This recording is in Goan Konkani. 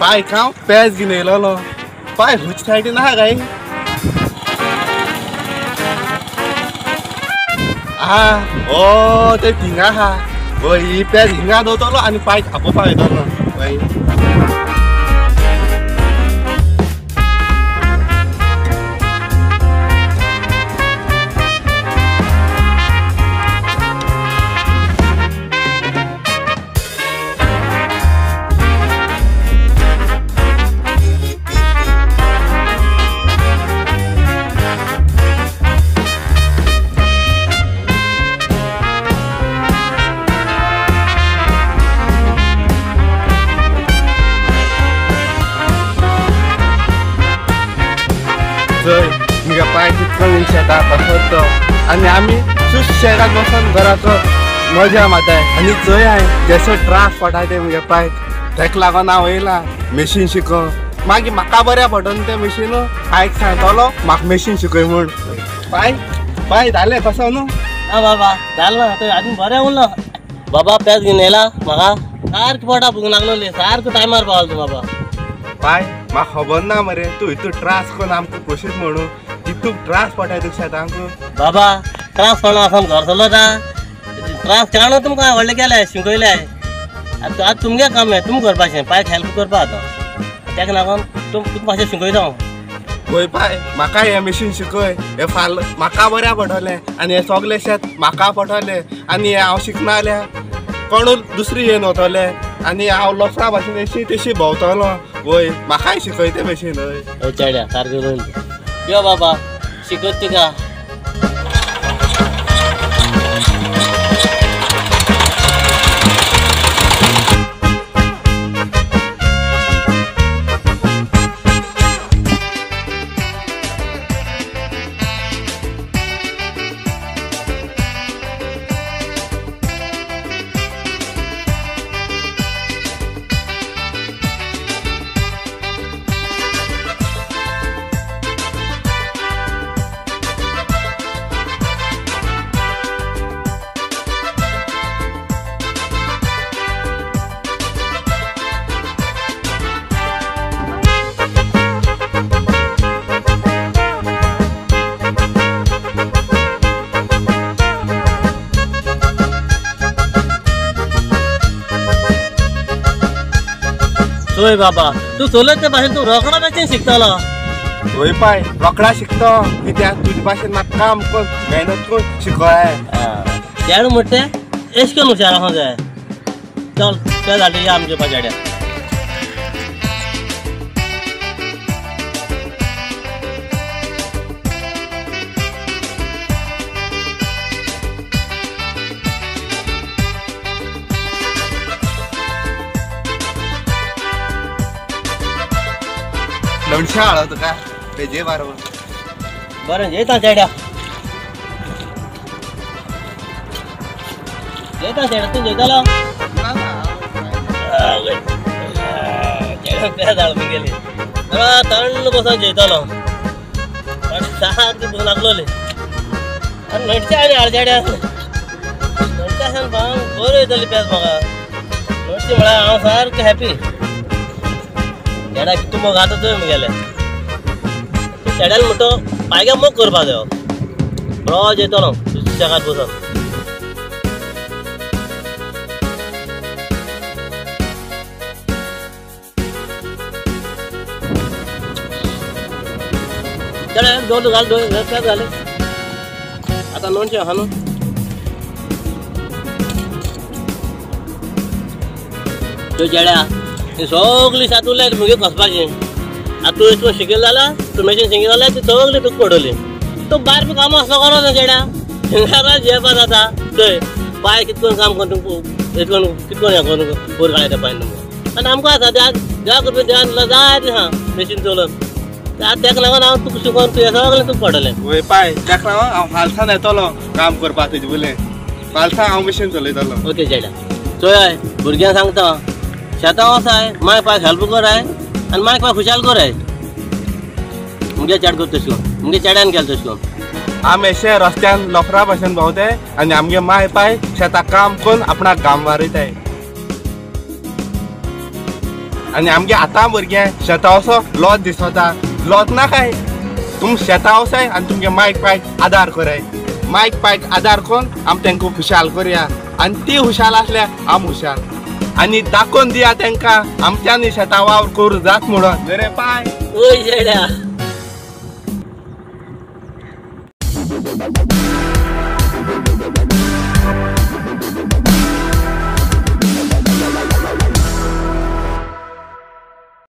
पाय हांव पेज घेवन येयलोलो पाय हुच सायडीन आहा काय आ ओ ते थिंगा आहा वय ही पेज हिंगा दवरतलो आनी पायक आपोवपाक वयतलो वय मुगे पाय कितको शेतां बसत तो आनी आमी सुशेगाद बसून घराचो मजा मारताय आनी चोय हांवें जशे त्रास पडटा ते मुगे पायक तेका लागून हांव येयला मशीन शिको मागीर म्हाका बऱ्या पडटलें तें मशीन आयक सांगतलो म्हाका मशीन शिकय म्हूण पाय पाय जालें कसो न्हू ना बाबा जालें ना थंय आजून बरें उरलो बाबा पेज घेवन येयला म्हाका सारकें पोटा भूक लागलोली सारको टायमार पावलो तूं बाबा पाय म्हाका खबर ना मरे तूं हितून त्रास करून आमकां कोशीत म्हणून तितूक त्रास पडटा तुका शेतांक बाबा त्रास पडना आसा घर चलो ना त्रास काडून तुमकां व्हडलें केलें शिकयलें आतां आतां तुमगे काम हें तुमी करपाचें पायक हेल्प करपा आतां तेका लागून तुका मातशें शिकयता हांव वय पाय म्हाका हें मशीन शिकय हें फाल म्हाका बऱ्या पडटलें आनी हें सगलें शेत म्हाका पडटलें आनी हें हांव शिकना जाल्यार कोणूच दुसरी येवन वतलें आनी हांव लोफरा भाशेन अशी तशी भोंवतलो वय म्हाकाय शिकय तें मशीन हय चेड्या सारकें यो बाबा शिकयत तुका चोय बाबा तूं चलयत ते भाशेन तूं रोकडा भाशेन शिकतलो वय पाय रोकडा शिकतो कित्याक तुजे भाशेन म्हाका काम करून मेहनत करून शिकोय चेडूं म्हणटा तें एश करून हुशार आसूंक जाय चल तें जालें या आमचे पाचेड्या लोणशें हाडलो तुका पेजे बारोबर बरें येता चेड्या येता चेड्या तूं जेयतलो चेड्या पेज हाड मुगेली थंड बसून जेयतलो सारकी भूक लागलोली आनी लोणचें आनी हाड चेड्या लोणचें आसा बरी वयतली पेज म्हाका लोणचें म्हळ्यार हांव सारकें हॅपी चेड्या कितू मोग आतां चोय मुगेलें चेड्यान म्हणटो पायग्या मोग करपा जायो रोज येतलो सुशेगाद बसून चेड्या दोन घाल दोन पेज घाले आतां लोणचें आहा न्हू त्यो चेड्या सगळी सात उरल्या मुगे कसपाची आतां तूं एश करून शिकयलें जाल्यार तूं मशीन शिकयलें जाल्यार ती सगळी तुका पडटली तूं भायर बी कामां असलो करो ना चेड्या हिंगा जेवपा जाता चोय पांय कित करून काम करून तुमकां एश करून कित करून हें करून वयर काडटा त्या पांयन तुमकां आनी आमकां आसा देवा देवा कृपेन देवान जाय तें आहा मशीन चलोवन आतां तेका लागून हांव तुका शिकोवन तुवें सगळें तुका पडटलें वय पाय तेका लागून हांव फालसान येतलो काम करपाक तुजे बुलें फालसान हांव मशीन चलयतलो ओके चेड्या चोय भुरग्यांक सांगता शेतां वचाय माय पायक हेल्प कराय आनी मायक पाय खुशाल कराय मुगे चेड करता तशें करून मुगे चेड्यान केलें तशें करून आमी अशे रस्त्यान लोफरा भाशेन भोंवताय आनी आमगे माय पाय शेतां काम करून आपणाक घाम वारयताय। आनी आमगे आतां भुरगे शेतां वचो लॉज दिसता लॉज ना काय तुम शेतां वचाय आनी तुमगे मायक पायक आदार कराय मायक पायक आदार करून आम तेंकां खुशाल करया आनी ती हुशाल आसल्या आम हुशाल आनी दाखोवन दिया तेंकां आमच्यानी शेतां वावर करूं जात म्हणून रे पाय ओय जेड्या